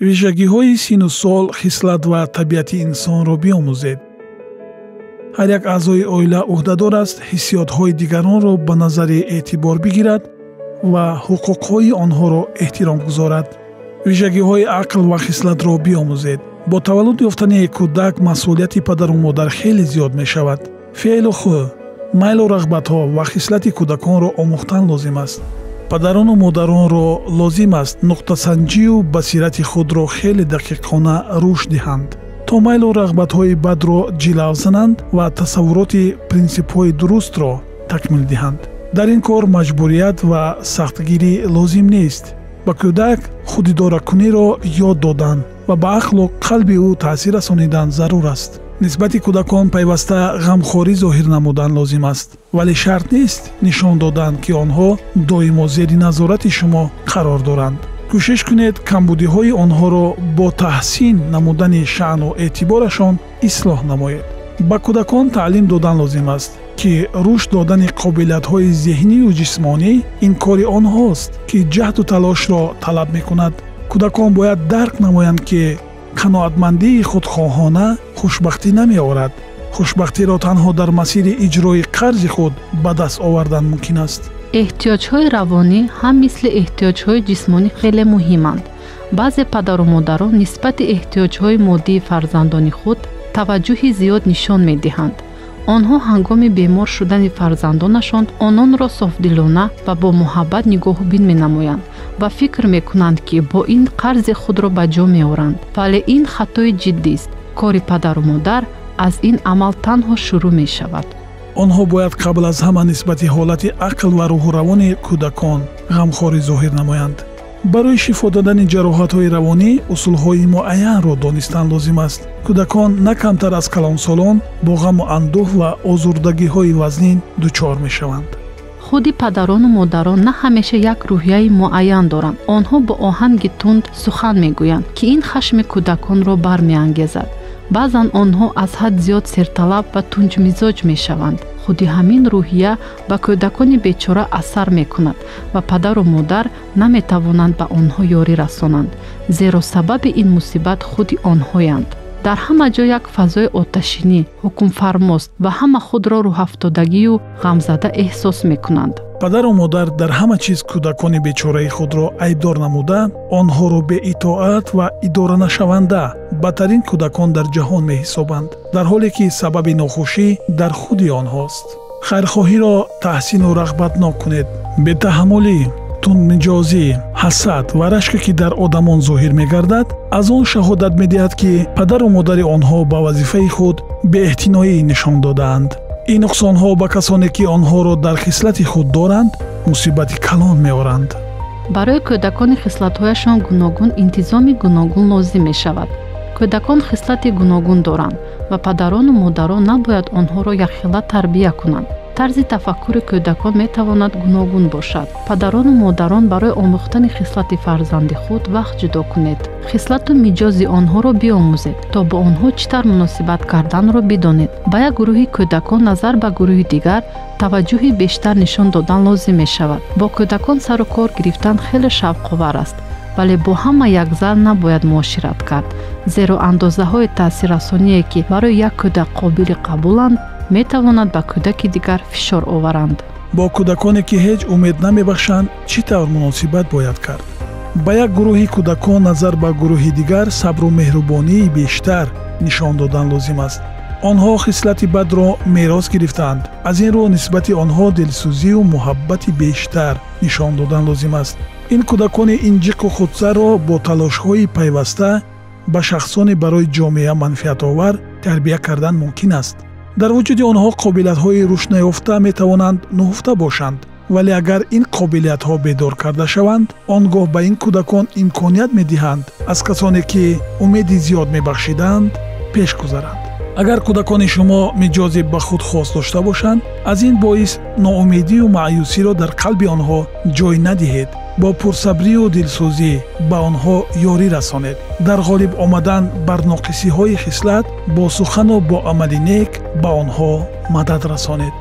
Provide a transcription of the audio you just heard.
Вижагиҳои сину сол, хислат ва табиати инсонро биомӯзед. Ҳар як аъзои оила ӯҳдадор аст ҳиссиётҳои дигаронро ба назари эътибор бигирад ва ҳуқуқҳои онҳоро эҳтиром гузорад. Вижагиҳои ақл ва хислатро биомӯзед. Бо таваллуд ёфтани кӯдак масъулияти падару модар хеле зиёд мешавад. Феълу хӯ, майлу рағбатҳо ва хислати кӯдаконро омӯхтан лозим аст. Падарону модаронро лозим аст нуқтасанҷию басирати худро хеле дақиқона рушд диҳанд, то майлу рағбатҳои бадро ҷилав зананд ва тасаввуроти принсипҳои дурустро такмил диҳанд. Дар ин кор маҷбурият ва сахтгирӣ лозим нест. Ба кӯдак худидоракуниро ёд додан ва ба ақлу қалби ӯ таъсир расонидан зарур аст. Нисбати кӯдакон пайваста ғамхорӣ зоҳир намудан лозим аст, вале шарт нест нишон додан, ки онҳо доимо зери назорати шумо қарор доранд. Кӯшиш кунед камбудиҳои онҳоро бо таҳсин намудани шаъну эътиборашон ислоҳ намоед. Ба кӯдакон таълим додан лозим аст, ки рушд додани қобилиятҳои зеҳнию ҷисмонӣ ин кори онҳост, ки ҷаҳду талошро талаб мекунад. Кӯдакон бояд дарк намоянд, ки қаноатмандии худхоҳона хушбахтӣ намеорад. Хушбахтиро танҳо дар масири иҷрои қарзи худ ба даст овардан мумкин аст. Эҳтиёҷҳои равонӣ ҳам мисли эҳтиёҷҳои ҷисмонӣ хеле муҳиманд. Баъзе падару модарон нисбати эҳтиёҷҳои моддии фарзандони худ таваҷҷӯҳи зиёд нишон медиҳанд. Онҳо ҳангоми бемор шудани фарзандонашон ононро софдилона ва бо муҳаббат нигоҳубин менамоянд ва фикр мекунанд, ки бо ин қарзи худро ба ҷо меоранд. Вале ин хатои ҷиддист. Кори падару модар аз ин амал танҳо шурӯъ мешавад. Онҳо бояд қабл аз ҳама нисбати ҳолати ақл ва рӯҳу равони кӯдакон ғамхорӣ зоҳир намоянд. Барои шифо додани ҷароҳатҳои равонӣ усулҳои муайянро донистан лозим аст. Кӯдакон на камтар аз калонсолон бо ғаму андӯҳ ва озурдагиҳои вазнин дучор мешаванд. Худи падарону модарон на ҳамеша як рӯҳияи муайян доранд. Онҳо бо оҳанги тунд сухан мегӯянд, ки ин хашми кӯдаконро бармеангезад. Баъзан онҳо аз ҳад зиёд серталаб ва тунҷмизоҷ мешаванд. Худи ҳамин рӯҳия ба кӯдакони бечора асар мекунад ва падару модар наметавонанд ба онҳо ёрӣ расонанд, зеро сабаби ин мусибат худи онҳоянд. Дар ҳама ҷо як фазои оташинӣ ҳукмфармост ва ҳама худро рӯҳафтодагию ғамзада эҳсос мекунанд. Падару модар дар ҳама чиз кӯдакони бечораи худро айбдор намуда, онҳоро беитоат ва идоранашаванда бадтарин кӯдакон дар ҷаҳон меҳисобанд, дар ҳоле ки сабаби нохушӣ дар худи онҳост. Хайрхоҳиро таҳсину рағбатнок кунед. Бетаҳаммулӣ, тундмиҷозӣ, ҳасад ва рашке, ки дар одамон зоҳир мегардад, аз он шаҳодат медиҳад, ки падару модари онҳо ба вазифаи худ беэҳтиноӣ нишон додаанд. Ин нуқсонҳо ба касоне, ки онҳоро дар хислати худ доранд, мусибати калон меоранд. Барои кӯдакони хислатҳояшон гуногун интизоми гуногун лозим мешавад. Кӯдакон хислати гуногун доранд ва падарону модарон набояд онҳоро якхела тарбия кунанд. Тарзи тафаккури кӯдакон метавонад гуногун бошад. Падарону модарон барои омӯхтани хислати фарзанди худ вақт ҷудо кунед. Хислату миҷози онҳоро биомӯзед, то бо онҳо чӣ тавр муносибат карданро бидонед. Ба як гурӯҳи кӯдакон назар ба гурӯҳи дигар таваҷҷӯҳи бештар нишон додан лозим мешавад. Бо кӯдакон сару кор гирифтан хеле шавқовар аст, вале бо ҳама якзан набояд муошират кард, зеро андозаҳои таъсиррасоние, ки барои як кӯдак қобили қабуланд, метавонад ба кӯдаки дигар фишор оваранд. Бо кӯдаконе, ки ҳеҷ умед намебахшанд, чӣ тавр муносибат бояд кард? Ба як гурӯҳи кӯдакон назар ба гурӯҳи дигар сабру меҳрубонии бештар нишон додан лозим аст. Онҳо хислати бадро мерос гирифтаанд, аз ин рӯ нисбати онҳо дилсӯзию муҳаббати бештар нишон додан лозим аст. Ин кӯдакони инҷиқу худсарро бо талошҳои пайваста ба шахсоне барои ҷомеа манфиатовар тарбия кардан мумкин аст. Дар вуҷуди онҳо қобилиятҳои рушднаёфта метавонанд нуҳуфта бошанд, вале агар ин қобилиятҳо бедор карда шаванд, он гоҳ ба ин кӯдакон имконият медиҳанд аз касоне, ки умеди зиёд мебахшиданд, пеш гузаранд. Агар кӯдакони шумо миҷози ба худ хос дошта бошанд, аз ин боис ноумедию маъюсиро дар қалби онҳо ҷой надиҳед. Бо пурсабрию дилсӯзӣ ба онҳо ёрӣ расонед. Дар ғолиб омадан бар ноқисиҳои хислат бо сухану бо амали нек ба онҳо мадад расонед.